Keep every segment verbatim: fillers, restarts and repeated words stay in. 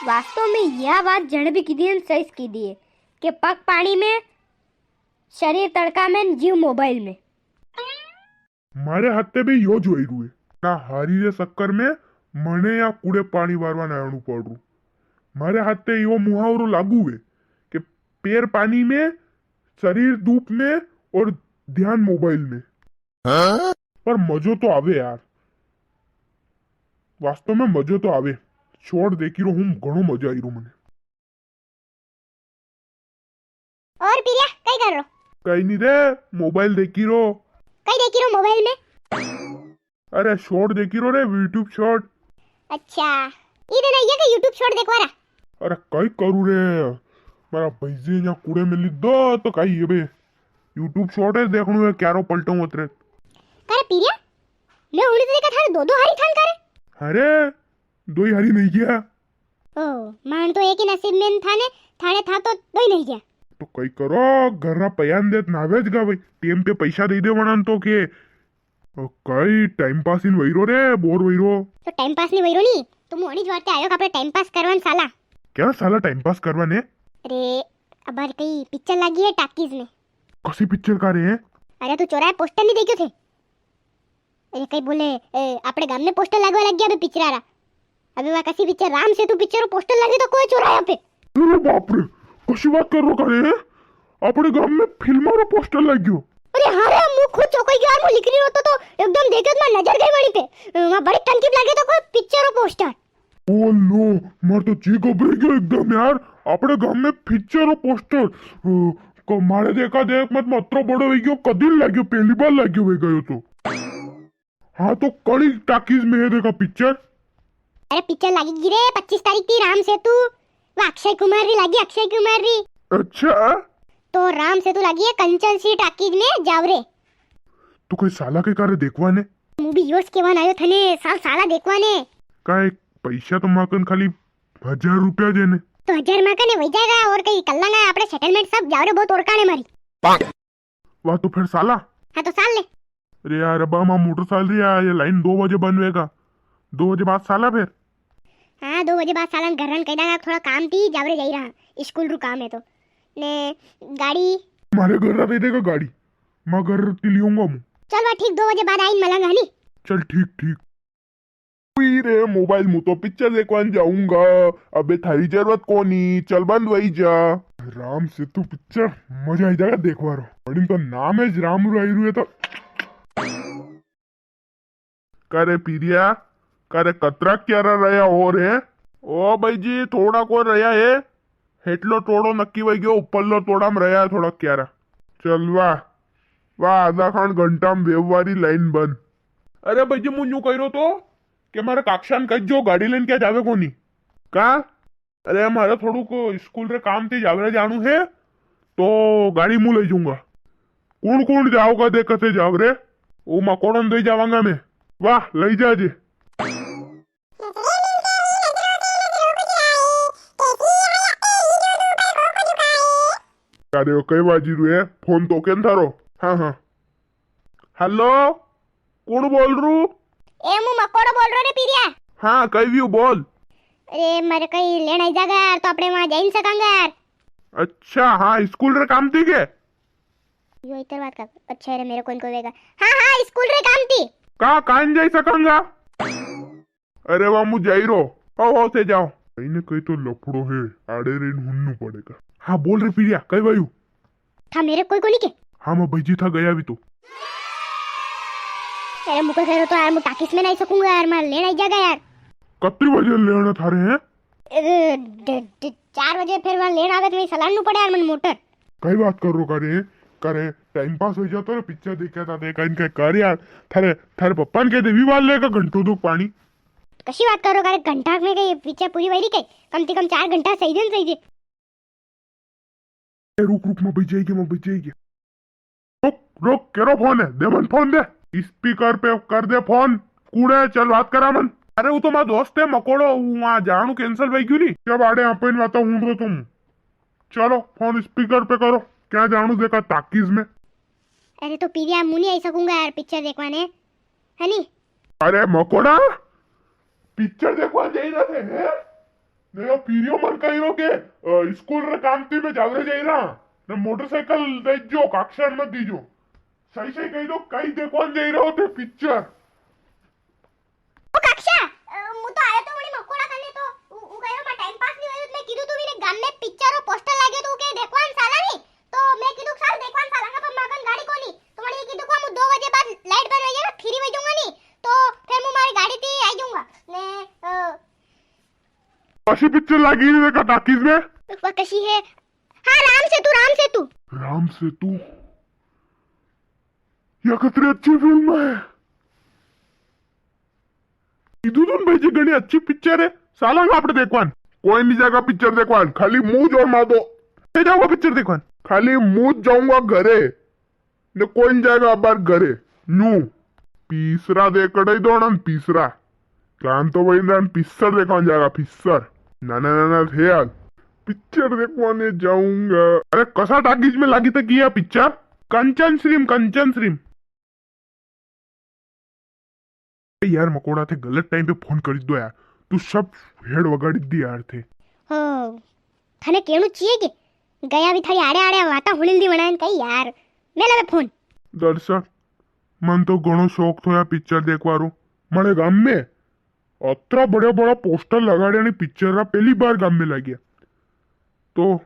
वास्तव में या बात जण भी कीधी है, सही कीधी है कि पग पाणी में, शरीर तड़का में, जीव मोबाइल में। मारे हाथे भी यो ज वई रू है। ना हारी रे चक्कर में मने या कूड़े पाणी वारवा ना आणू पड़ रू। मारे हाथे यो मुहावरो लागू है कि पैर पाणी में, शरीर धूप में और ध्यान मोबाइल में। हाँ? पर मजो तो आवे यार, वास्तव में मजो तो आवे। छोड़ देखी रो हूँ, घणो मजो आई रो मने। और पिरिया, कई कर रो? कई नी रे, मोबाइल देखी रो। कई देखी रो मोबाइल में? अरे short देखी रो रे, YouTube short। अच्छा, ई दिन आई गया के YouTube short देखवा रा? अरे कई करू रे, मारा भाईजी ने कूड़े में लीधो तो कई है बे, YouTube short है देखणू है, क्यारो पलटूं उतरे। करे पिरिया, मैं हुणी तेरे का थारे दो दो हारी थान करे। अरे, दो ही हारी नी गया। ओ, मान तो एक ही नसीब में था ने, थाने था तो दो ही नी गया। तो कई करो, घर रा पयान देत नावेज गा भाई, टेम पे पैसा दे दे वणन तो के। ओ, कई टाइम पास इन वई रो रे, बोर वई रो। तो टाइम पास नी वई रो नी, तो मु अणी ज वाते आयो के आपणे टाइम पास करवान साला। क्या साला टाइम पास करवाने? अरे, अबार कई पिक्चर लागी है टाकीज में। कसी पिक्चर का रे? अरे, तू चोरा है पोस्टर नी देखियो थे? अरे कई बोले, ए, आपणे गाम में पोस्टर लागवा लग गया अबे पिक्चर रा। अबे वा कसी पिक्चर, राम सेतु पिक्चर रो पोस्टर लगे तो कोई चुराया पे। अरे बाप रे, कसी बात कर रो करे? आपणे गाम में फिल्म रो पोस्टर लग गयो। अरे हाँ रे, मु खुद चौंकाई गयो यार, मु लिकरी रो तो, तो एकदम देखे तो मारी नजर गई वणी पे। अ, वां बड़ी टंकी पे लगे तो कोई पिक्चर रो पोस्टर। ओ नो, मार तो जी घबराई गयो एकदम यार। आपणे गाम में पिक्चर रो पोस्टर, अ, क-, मारे देखा देख मत, मत अतरो बड़ो हो गयो, कदी नी लाग्यो, पहली बार लाग्यो हो गयो तो। हाँ, तो कणी टाकीज में है देखा पिक्चर? अरे पिक्चर लागी गी रे पच्चीस तारीख थी राम सेतु। वा अक्षय कुमार री लागी, अक्षय कुमार री। अच्छा। तो राम सेतु लागी है कंचन सी टाकीज में, जावरे। तू कई साला के कारे देखवा ने? मु भी योज केवान आयो थने, साल साला देखवा ने। काई पैसा तो माकन खाली हजार रुपया देने। तो हजार माकन वई जाएगा और कई कर लांगा आपणे सेटलमेंट सब, जावरे बहुत ओरकाने मारी। वा तो फिर साला। हाँ तो साल ले। अरे यार, अब हम मोटर साल रही है, ये लाइन दो बजे बंद होएगा, दो बजे बाद साला फिर। हाँ, दो बजे बाद साला घर रन कह दांगा, थोड़ा काम थी, जावरे जाई रहा, स्कूल रू काम है तो। ने गाड़ी? मारे घर रा दे देगा गाड़ी, मैं घर ती लियूंगा मु। चल वा ठीक, दो बजे बाद आइन मलंगा, हनी? चल ठीक, ठीक। उई रे मोबाइल, मु तो पिक्चर देखवान जाऊंगा। अबे थारी जरूरत कोनी, चल बंद वई जा। राम सेतु पिक्चर मजा आई जाएगा देखवा रो। बड़ी तो नाम है राम रू आई रू है तो। करे पीरिया, करे कतरा क्यारा रया हो रे? ओ भाई जी, थोड़ा को रया है। हेटलो टोड़ो नक्की वई गयो, ऊपरलो टोड़ा में रया है थोड़ा क्यारा। चल वाह, वाह, आधा खान घंटा में वेववारी लाइन बंद। अरे भाई जी, मु न्यू कह रो तो के मारे काकासा ने कह जो गाड़ी लेन क्या जावे कोनी। का? अरे, मारे थोड़ू को स्कूल रे काम ते जावरे जाणू है, तो गाड़ी मु ले जाऊंगा। कुण कुण जाओगा दे कसे जावरे? ओ मकोड़न दे जावांगा मैं। वाह, लई जाजे। अरे, ओ कई बाजी रू है? फोन तो केन थारो? हाँ, हाँ। हेलो, कुण बोल रू? ए, मु मकोड़ो बोल रो रे पीरिया। हाँ, कई व्यू बोल। अरे, मारे कई लेन आई जागा यार, तो आपणे वां जाई नी सकांगा यार। अच्छा, हाँ, स्कूल रे काम थी के? यो इतर बात का, अच्छा रे, मेरे कोई कोई वेगा। हाँ, हाँ, स्कूल रे काम थी। का, कान जाई सकांगा? अरे वा, मु जाई रो। आओ, आओ, थे जाओ। कई ने कई तो लफड़ो है, आड़े रेन हुन्नू पड़ेगा। हाँ, बोल रे पीरिया, कई वायु? था मेरे कोई कोनी के? हाँ, मैं भाईजी था गया भी तो। अरे, मुके कह रो तो यार, मु टाकिस में नी सकूंगा यार, मारे लेन आई जागा यार। कतरी बजे लेना थारे हैं? अरे, ड-, ड-, चार बजे फिर वां लेन आवे तो मैं सलान नु पड़े यार, मन मोटर। कई बात कर रो करे, करे, टाइम पास हो जातो रे, पिक्चर देखे था, देखा इनके कर यार, थारे, थारे पप्पा ने कह दे, वी वाल लेगा घंटो दो पानी। कशी बात कर रो करे, घंटा में कई पिक्चर पूरी वई री कई, कम से कम चार घंटा सही दिन सही दे। ए, रुक, रुक, मैं बज जाएगी, मैं बज जाएगी। रुक, रुक, केरो फोन है? दे मन फोन दे। स्पीकर पे कर दे फोन। कूड़े, चल बात करा मन। अरे, वो तो मारा दोस्त है मकोड़ो, वो वां जाणू cancel वई गयू नी। जब आड़े अपन वाता हुण रो तुम। चलो, फोन स्पीकर पे करो। क्या जाणू देखा टाकीज में। अरे, तो पीरिया, मु नी आई सकूंगा यार पिक्चर देखवाने, है नी? अरे मकोड़ा, पिक्चर देखवा जाई रहा थे, हैं? ने यो पीरियो मन कही रो के, अ, स्कूल रे काम थी मैं जावरे जाई रहा, ने मोटरसाइकिल दे जो, काक्षा ने मत दीजो। सही सही कही दो, कई देखवान जाई रहो थे पिक्चर। ओ काक्षा, अ, मु तो आयो तो वणी मकोड़ा कने तो उ, उ कहो, "मार टाइम पास नी होयो," तो मैं कीधु तू वीने गाम में पिक्चर रो पोस्टर लाग्यो तो उ के देखवान साला नी, तो मैं कीधु, "साल देखवान साला का, पर माकन गाड़ी कोनी," तो वणी कीधु का, "मु दो बजे बाद लाइट बंद होई जाए, फ्री हो जाऊंगा नी, तो फिर मु मारी गाड़ी थी आई जाऊंगा।" ने, अ, कशी पिक्चर लागी रे का टाकीज में? वो कशी है? हाँ, राम सेतु, राम सेतु। राम सेतु? या कतरी अच्छी फिल्म है। कीधु तुम भाई जी, घणी अच्छी पिक्चर है, सालांगा आपणे देखवान। कोई नी जागा पिक्चर देखवान, खाली मूज और मादो। ले जाऊंगा पिक्चर देखवान। खाली मूज जाऊंगा घरे, ने कोई नी जागा अबार घरे। न्यू पीसरा दे कड़ाई दोणन पीसरा। काम तो वही ना, पिक्चर देखवान जागा, पिक्चर। ना ना ना ना थे यार, पिक्चर देखवाने जाऊंगा। अरे कसा टाकीज में लागी थकी या पिक्चर? कंचन श्रीम, कंचन श्रीम। ए यार मकोड़ा, थे गलत टाइम पे फोन कर दो यार, तू सब हेड वगाड़ी दी यार थे। हो, थाने केणु चाहिए के गया भी थारी आड़े आड़े वाता हुणिल दी बनायन कई यार। मेला बे फोन। दर्शक, मन तो घणो शौक थो या पिक्चर देखवारो। मारे गाम में अतरा बड़ा बड़ा पोस्टर लगाड़े ने पिक्चर रा पहली बार गाम में लाग्या। तो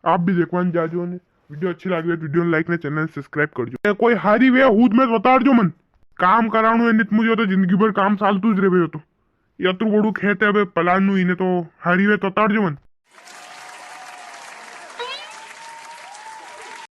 आप भी देखवान जाजो ने। वीडियो अच्छी लागे तो वीडियो ने लाइक ने चैनल ने सब्सक्राइब कर जो। ए, कोई हारी वे हूद में बताड़ जो मन। काम कराणो है, नित मुझे तो जिंदगी भर काम चालतू ज रेवे तो। ये अतरू बड़ू खेत है बे पलाण नु, इने तो हारी वे तो बताड़ जो मन।